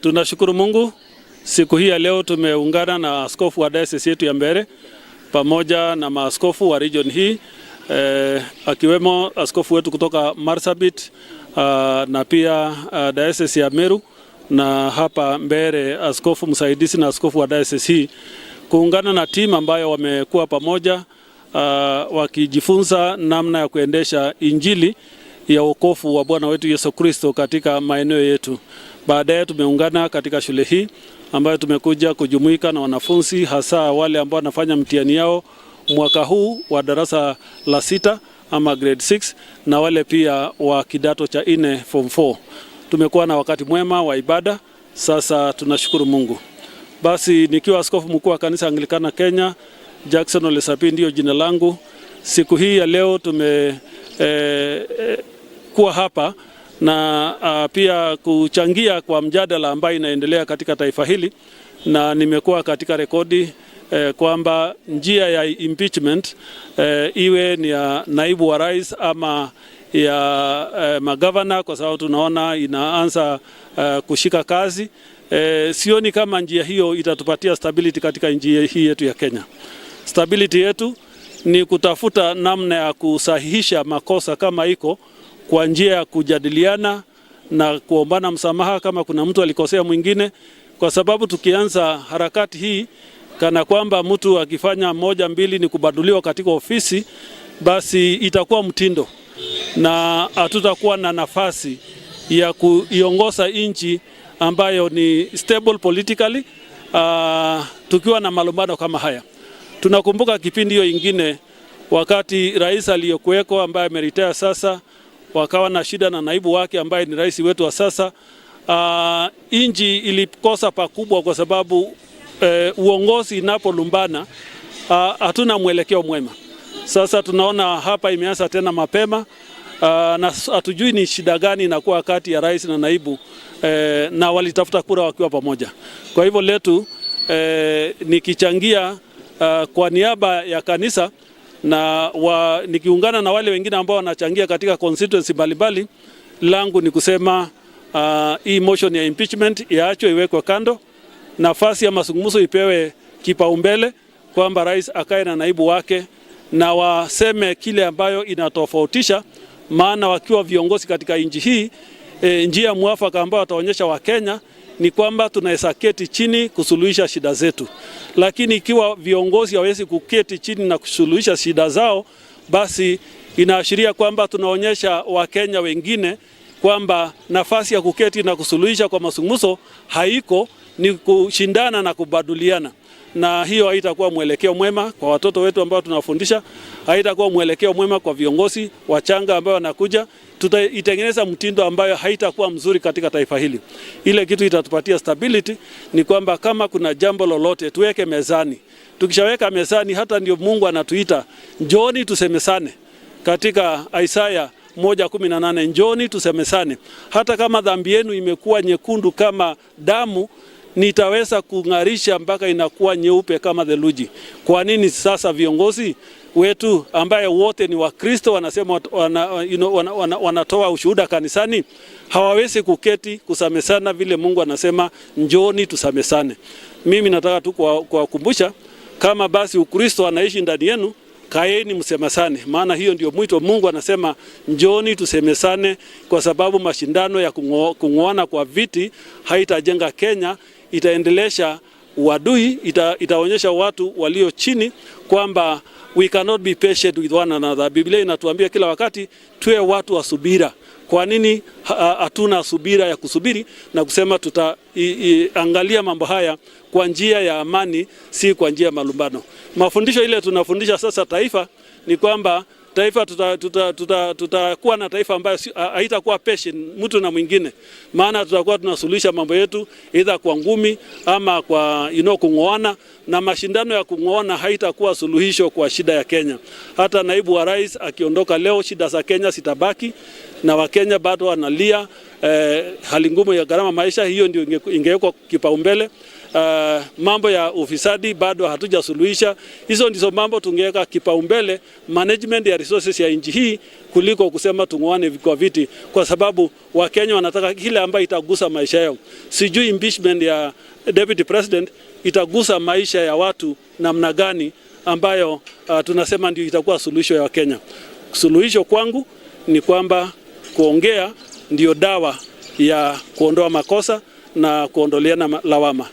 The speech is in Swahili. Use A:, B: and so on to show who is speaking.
A: Tunashukuru Mungu siku hii ya leo tumeungana na askofu wa diocese yetu ya Mbeere pamoja na maaskofu wa region hii, akiwemo askofu wetu kutoka Marsabit, na pia diocese ya Meru na hapa Mbeere askofu msaidizi na askofu wa diocese hii kuungana na timu ambayo wamekuwa pamoja wakijifunza namna ya kuendesha injili ya wokovu wa Bwana wetu Yesu Kristo katika maeneo yetu. Baadaye tumeungana katika shule hii ambayo tumekuja kujumuika na wanafunzi, hasa wale ambao wanafanya mtihani yao mwaka huu wa darasa la sita ama grade 6 na wale pia wa kidato cha nne, form 4. Tumekuwa na wakati mwema wa ibada. Sasa tunashukuru Mungu. Basi nikiwa askofu mkuu wa kanisa Anglikana Kenya, Jackson Ole Sapii ndiyo jina langu. Siku hii ya leo tume kuwa hapa na pia kuchangia kwa mjadala ambayo inaendelea katika taifa hili, na nimekuwa katika rekodi kwamba njia ya impeachment, iwe ni ya naibu wa rais ama ya magavana, kwa sababu tunaona inaanza kushika kazi. Sioni kama njia hiyo itatupatia stability katika nchi hii yetu ya Kenya. Stability yetu ni kutafuta namna ya kusahihisha makosa kama iko kwa njia ya kujadiliana na kuombana msamaha kama kuna mtu alikosea mwingine, kwa sababu tukianza harakati hii kana kwamba mtu akifanya moja mbili ni kubanduliwa katika ofisi, basi itakuwa mtindo na hatutakuwa na nafasi ya kuiongoza nchi ambayo ni stable politically, tukiwa na malumbano kama haya. Tunakumbuka kipindi hiyo ingine wakati rais aliyokuweko ambaye ameretire sasa wakawa na shida na naibu wake ambaye ni rais wetu wa sasa. Nchi ilikosa pakubwa kwa sababu uongozi inapolumbana hatuna mwelekeo mwema. Sasa tunaona hapa imeanza tena mapema, na hatujui ni shida gani inakuwa kati ya rais na naibu, na walitafuta kura wakiwa pamoja. Kwa hivyo letu, nikichangia kwa niaba ya kanisa na nikiungana na wale wengine ambao wanachangia katika constituency mbalimbali, langu ni kusema hii motion ya impeachment iachwe, iwekwe kando, nafasi ya mazungumzo ipewe kipaumbele, kwamba rais akae na naibu wake na waseme kile ambayo inatofautisha, maana wakiwa viongozi katika nchi hii, njia mwafaka ambayo wataonyesha Wakenya ni kwamba tunaweza keti chini kusuluhisha shida zetu, lakini ikiwa viongozi hawezi kuketi chini na kusuluhisha shida zao, basi inaashiria kwamba tunaonyesha Wakenya wengine kwamba nafasi ya kuketi na kusuluhisha kwa mazungumzo haiko, ni kushindana na kubanduliana, na hiyo haitakuwa mwelekeo mwema kwa watoto wetu ambao tunawafundisha, haitakuwa mwelekeo mwema kwa viongozi wachanga ambao wanakuja. Tutaitengeneza mtindo ambayo haitakuwa mzuri katika taifa hili. Ile kitu itatupatia stability ni kwamba kama kuna jambo lolote tuweke mezani. Tukishaweka mezani, hata ndio Mungu anatuita, njooni tusemesane, katika Isaya 1:18, njooni tusemesane, hata kama dhambi yenu imekuwa nyekundu kama damu, nitaweza kung'arisha mpaka inakuwa nyeupe kama theluji. Kwa nini sasa viongozi wetu ambaye wote ni Wakristo wanasema wanatoa ushuhuda kanisani hawawezi kuketi kusamesana vile Mungu anasema njooni tusamesane? Mimi nataka tu kuwakumbusha kama basi Ukristo anaishi ndani yenu, kaeni msemesane, maana hiyo ndio mwito. Mungu anasema njooni tusemesane, kwa sababu mashindano ya kung'oana kwa viti haitajenga Kenya, itaendelesha uadui, itaonyesha watu walio chini kwamba we cannot be patient with one another. Biblia inatuambia kila wakati tuwe watu wa subira. Kwa nini hatuna subira ya kusubiri na kusema tutaangalia mambo haya kwa njia ya amani, si kwa njia ya malumbano? Mafundisho ile tunafundisha sasa taifa ni kwamba taifa tutakuwa tuta na taifa ambayo haitakuwa patient mtu na mwingine, maana tutakuwa tunasuluhisha mambo yetu either kwa ngumi ama kwa kung'oana, na mashindano ya kung'oana haitakuwa suluhisho kwa shida ya Kenya. Hata naibu wa rais akiondoka leo, shida za Kenya zitabaki na Wakenya bado wanalia hali ngumu ya gharama maisha. Hiyo ndio ingewekwa kipaumbele. Mambo ya ufisadi bado hatujasuluhisha. Hizo ndizo mambo tungeweka kipaumbele, management ya resources ya nchi hii, kuliko kusema tung'oane kwa viti, kwa sababu Wakenya wanataka kile ambayo itagusa maisha yao. Sijui impeachment ya deputy president itagusa maisha ya watu namna gani, ambayo tunasema ndio itakuwa suluhisho ya Wakenya. Suluhisho kwangu ni kwamba kuongea ndio dawa ya kuondoa makosa na kuondoleana lawama.